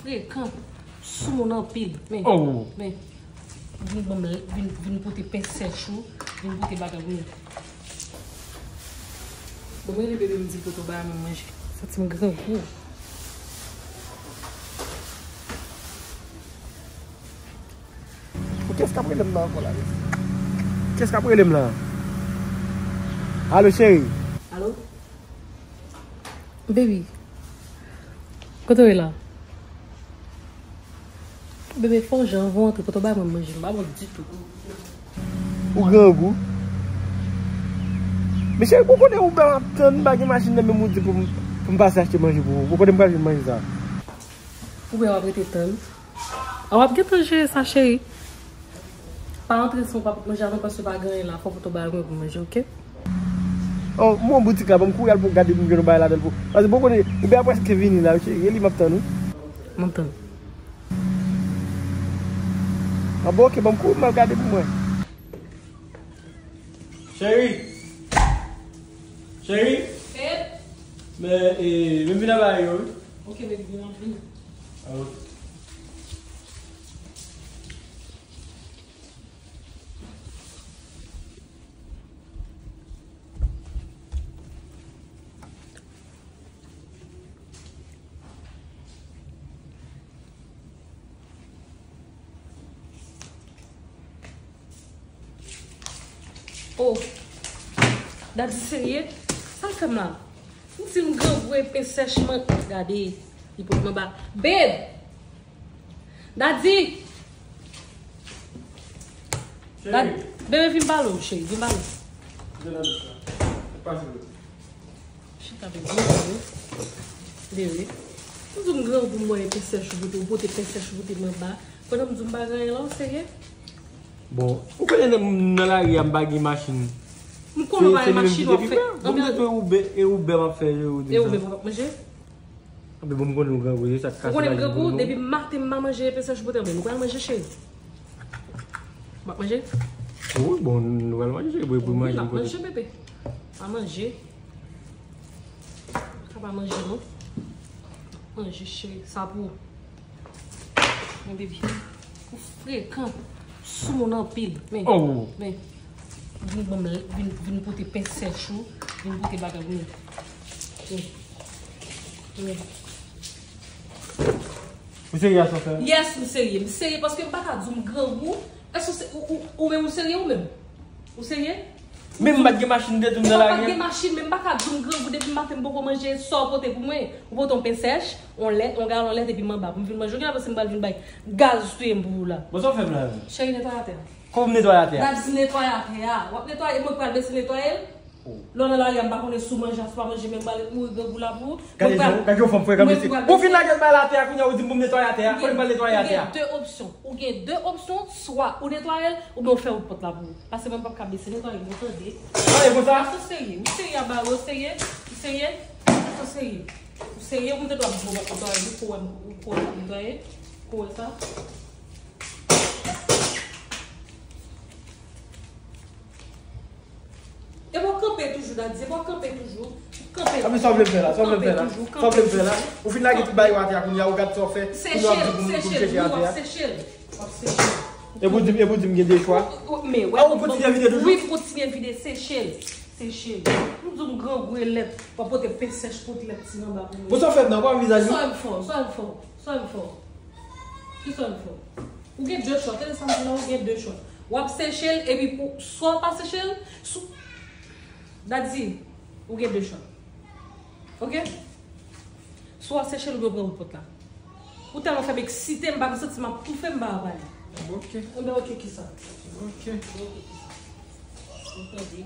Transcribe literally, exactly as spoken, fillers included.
Frekan, sou moun anpil. Men, oh, men, vin ban m, vin, vin pote pen sèch ou, vin pote bagay ou. Bon, mwen rele bebe m di l pou tou ba mwen manje. Santi m grangou. Pou kiyès k ap rele m nan ankò la? Kiyès k ap rele m la? Alo, cheri. Alo? Baby, kote w ye la? Bebe, fò w jan anvan w antre, kote w bay mwen manje, m pa bon ditou. Ou grangou. Men cheri, bon konnen ou ban m ap tann, m pa gen machin nan men m, ou di pou m, pou m pase achte manje pou ou. Bon konnen m pral jwenn manje sa. Ou wè w ap rete tann. A w ap gentan jere sa, cheri. Pa antre san w pa pot manje avan, paske pa gen anyen la. Fò w pot bay mwen pou manje, oke? Oh, m wè yon boutik la, ban m kouri al pou gade pou m jwenn yon bagay ladan l pou. Paske bon konnen, ou byen prèske vini la, cheri. E li m ap tann ou. M ap tann. Ah, bon, oke, ban m kouri, m al gade pou mwen. Cheri! Cheri! Babe! Men, e, men vin anba yo, wi. Oke, baby, vin, vin. Ah, oke. Oh, Daddy serye? Sa l fè m la? M di m grangou e pen sèch man. Gade, li pot m anba. Babe! Daddy! Cheri. Dad-, bebe, vin pale w, cheri, vin pale w. Vin nan douch la. Pase dlo. Chita, bebe, vin pale w. Bebe. M di w m grangou, m wè pen sèch ou pote, ou pote pen sèch ou pote m anba. Pandan m di w m pa gen anyen la, w serye? Bon, ou konnen nan, nan lari a, m pa gen machin. M konnen w pa gen machin, w ap fè. Bon, m te Uber, e Uber m ap fè, e ou di sa. E Uber, w ap manje? Anben bon, m konnen w grangou, se sa k kase lavi pou nou. Ou konnen m grangou, depi maten m pa manje, pen sèch pote anben. Nou pral manje, cheri? W ap manje? Wi, bon, nou pral manje, cheri, pou, pou manje m kote. Wi, n ap manje, bebe. Pa manje. Pa manje, non. Manje, cheri. Sa pou ou. Men, bebe. Ou frekan. Sou moun anpil. Men, oh, men. Vin ban m, vin, vin pote pen sèch ou. Vin pote bagay ou. Men. Men. Ou serye a sa w fè? Yes, m serye. M serye paske m pa ka di w m grangou. Èske w se, ou, ou, ou menm ou serye ou menm? Ou serye? Men m pa t gen machin, m te di w m nan lari. Ou pa t gen machin, men m pa ka di w m grangou depi maten m poko manje, sa w pote pou mwen. Ou pote yon pen sèch, yon lèt, yon galon lèt epi m anba pou m vin manje. Ou genlè panse m pral vin bay gaz touye m pou ou la. Bon, sa w fè m la menm? Cheri, netwaye atè a. Kòman m netwaye atè a? Daddy netwaye atè a. W ap netwaye, mwen pral bese netwaye l. Oh. Lè w nan lari a, m pa konnen si w manje a, si w pa manje, men m pral ret mouri grangou la pou ou. Gade jan, gade jan fanm frekan mesye. Ou fin lage l bay la atè a, kounye a ou di m pou m netwaye atè a. Kote m pral netwaye atè a? Ou gen de opsyon. Ou gen de opsyon, swa ou netwaye l, oubyen ou fè wout pòt la pou ou. Paske mwen m p ap ka bese netwaye, ou tande? Tande konsa? Ou serye, ou serye a bare, ou serye, ou serye, ou serye. Ou serye, ou te dwa di w ap netwaye, ou kwè m, ou kwè m ap netwaye, ou kwè sa? E w ap kanpe toujou, Daddy, e w ap kanpe toujou. Kanpe. A, men sa w vle m fè la? Sa w vle m fè la? Sa w vle m fè la? Ou fin lage tout bagay yo atè a kounye a, ou gad sa w fè. Kounye a w ap di pou m, pou m seche atè a. Seche l, wi, w ap seche l. W ap seche l. Epi w di m, epi w di m gen de chwa. Men, wè, a, ou kontinye vide toujou? Wi, m kontinye vide, seche l. Seche l. M di w m grangou e lèt, w ap pote pen sèch, pote lèt ti nan ba pou mwen. Bon, sa w fè m nan? Ou pa wè vizaj mwen? Sa w fè m fè? Sa w fè m fè? Sa w fè m fè? Kisa w fè? Ou gen de chwa. Tande sa m di la, ou gen de chwa. W ap seche l, epi pou, swa w pa seche l, sou, Daddy, ou gen de chwa. Oke? Swa w seche l oubyen w pran wout pòt la. Ou tèlman fè m eksite, m pa ka santi m ap toufe, m pa ka pale. Ok. Enben, ok, kisa? Ok. Enben, ok, kisa? Ou tande?